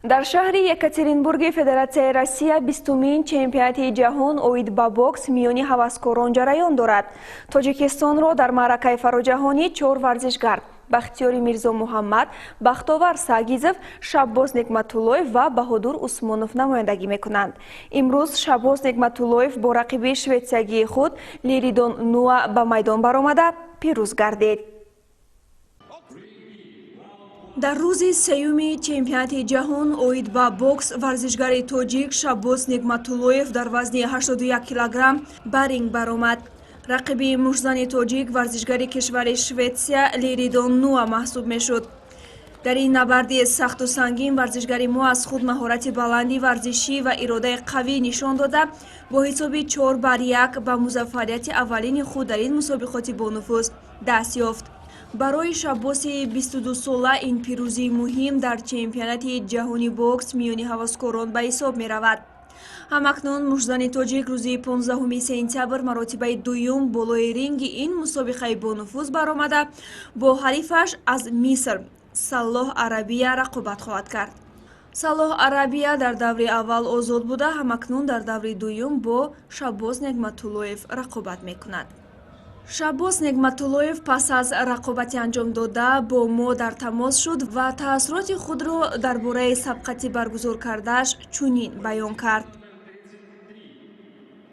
Дар шаҳри Екатеринбурги Федератсияи Россия 20-умин чемпионати ҷаҳон оид ба бокс миёни ҳаваскорон ҷараён дорад. Тоҷикистонро дар маъракаи фароҷаҳонӣ чор варзишгар: Бахтиёри Мирзо Муҳаммад, Бахтовар Сагизов, Шаббоз Негматуллоев ва Баҳодур Усмонов намояндагӣ мекунанд. Имрӯз Шаббоз Негматуллоев бо рақиби шветсиягии худ Лиридон Нуа ба майдон баромада, пирӯз гардид. Дар рӯзи сеюми чемпионати ҷаҳон оид ба бокс варзишгари тоҷик Шаббоз Негматуллоев дар вазни 81 килограмм ба ринг баромад. Рақиби муштзани тоҷик варзишгари кишвари Шветсия Лиридон Нуа маҳсуб мешуд. Дар ин набарди сахту сангин варзишгари мо аз худ маҳорати баланди варзишӣ ва иродаи қавӣ нишон дода, бо ҳисоби 4 бар 1 ба музаффарияти аввалини худ дар ин мусобиқоти бонуфуз даст ёфт. Барои Шаббоси 22-сола ин пирӯзии муҳим дар чемпионати ҷаҳони бокс миёни ҳаваскорон ба ҳисоб меравад. Ҳамакнун муштзани тоҷик рӯзи 15 сентябр маротибаи дуюм болои ринги ин мусобиқаи бонуфуз баромада, бо ҳарифаш аз Миср Саллоҳ Арабия рақобат хоҳад кард. Саллоҳ Арабия дар даври аввал озод буда, ҳамакнун дар даври дуюм бо Шаббоз Негматуллоев рақобат мекунад. Шаббоз Негматуллоев пас аз рақобати анҷомдода бо мо дар тамос шуд ва таассуроти худро дар бораи сабқати баргузор кардааш чунин баён кард.